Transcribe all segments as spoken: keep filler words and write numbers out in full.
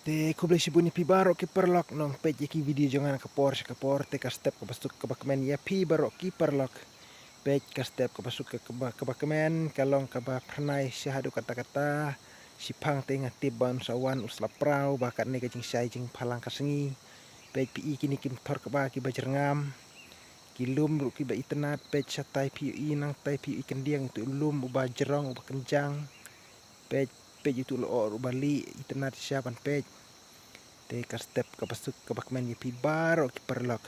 Te khublei shibun ïa phi baroh ki paralok nongpeit ïa ki video jong nga na ka por sha ka por. Te ka step kaba suk kaba kmen ïa phi baroh ki paralok. Peit ka step kaba suk kaba, kaba kmen ka long kaba phyrnai sha haduh katta katta. Shiphang te nga tip ba un sa wan u slap prau ba katne ka jingshai jingphalang ka sngi. Peit phi i kine ki mthor kaba kiba jyrngam. Ki lum ruh kiba itynnat, peit shatai phi i nangtai phi i kyndiang itu lum uba jrong uba kynjang. Peit, peit itu lyoh ruh uba lieh itynnat sha ban peit. Te ka step kaba suk kaba kmen ïa phi baroh ki paralok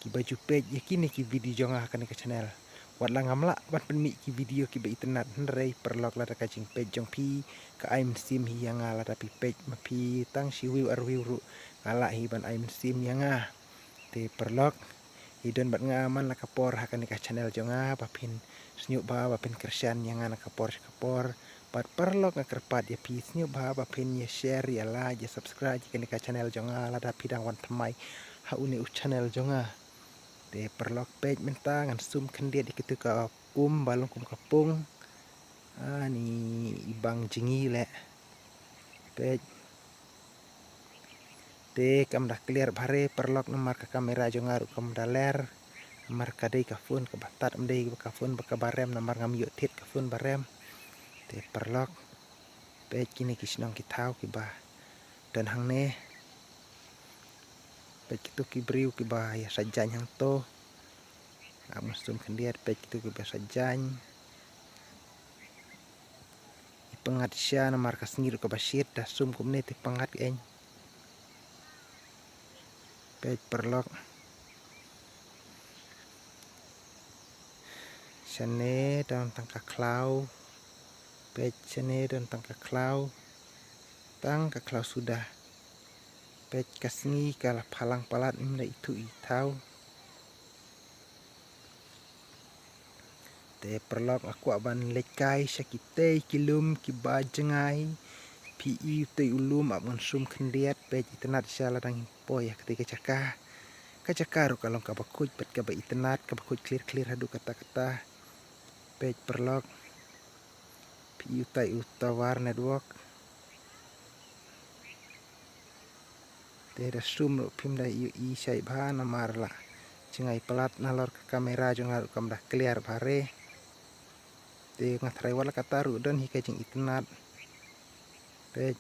kiba ju peit ïa kine ki video jong nga ha kane ka channel. Wat la ngam lah ban pynmih ki video kiba itynnat hynrei paralok lada ka jingpeit jong phi ka ai mynsiem hi ïa nga lada phi peit ma phi tang shi view ar view ruh ka lah hi ban ai mynsiem ïa nga. Te paralok, ïa don bad nga man la ka por ha kane ka channel jong nga ba phin sngewbha ba phin kyrshan ïa nga na ka por sha ka por. Bad paralok nga kyrpad ïa phi sngewbha ba phin ïa share ïa like ïa subscribe ïa kane ka channel jong nga lada phi dang wan thymmai ha une u channel jong nga. Te paralok peit mynta ngan sum khyndiat ïa kitu ka um ba long kum ka pung. Ani i bang jngi leh. Peit. Te kam da clear bha re paralok namar ka kamera jong nga ruh kam da ler. Namar ka dei ka phone kaba tad, ym dei ka phone ba kaba rem namar ngam ïoh thied ka phone ba rem. Te paralok. Peit kine ki shnong ki thaw kiba don hangne. Peit kitu ki briew kiba ïa sa jaiñ hangto. Ap ngan sum khyndiat, peit kitu kiba sa jaiñ. I pyngngad sha namar ka sngi ruh kaba shit, da sum kumne te pyngngad kein. Peit paralok. Shane don tang ka khlaw. Peit shane don tang ka khlaw. Tang ka khlaw suda. Peit ka sngi ka la phalang palat, ym da ithuh ithaw. Te paralok nga kwah ban leit kai sha kitei ki lum kiba jngai. Phi i utei u lum, ap ngan sum khyndiat, peit itynnat sha la dang poi ha katei ka jaka. Ka jaka ruh ka long kaba khuid bad kaba itynnat, kaba khuid clear clear haduh katta katta. Peit paralok. Phi i utei u tower network. Te da sum ruh phim da ïohi shai bha namar la jngai palat nalor ka kamera jong nga ruh kam da clear bha re. Te nga tharai wat la katta ruh don hi ka jingitynnat. Peit.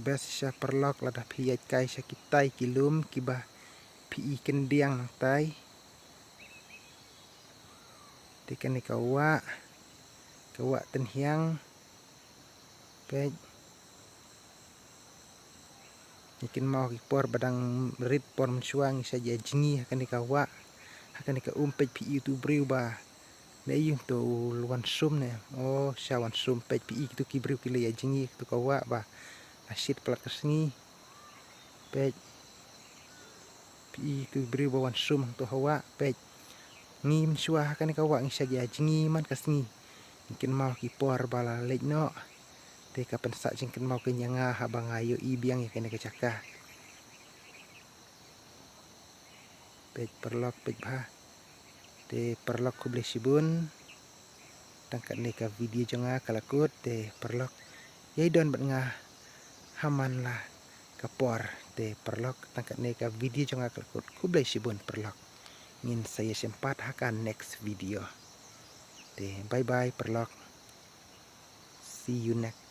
Best shisha paralok lada phi ïaid kai sha kitai ki lum kiba phi i kyndiang nangtai. Te kane ka wah, ka wah tynhiang. Peit. Ngi kynmaw ki por ba dang rit por mynshuwa ngi sa ïa jngi ha kane ka wah, ha kane ka um. Peit phi i utu briew ba ne ïing to wan sum ne. O sha wan sum, peit phi i kitu ki briew ki la ïa jngi kitu ka wah ba la shit palat ka sngi. Peit. Phi i tu briew ba wan sum hangto ha wah, peit. Ngi mynshuwa ha kane ka wah ngi sa ïa jngi man ka sngi. Ngi kynmaw ki por ba la leit noh. Te ka pynsah jingkynmaw kein ïa nga haba nga ïohi biang ïa kane ka jaka. Peit paralok, peit bha. Te paralok khublei shibun. Tang katne ka video jong nga ka la kut, te paralok ïai don bad nga ha man la ka por. Te paralok tang katne ka video jong nga ka la kut. Khublei shibun paralok. Ngin sa ïashem pat ha ka next video. Te bye bye paralok. See you next.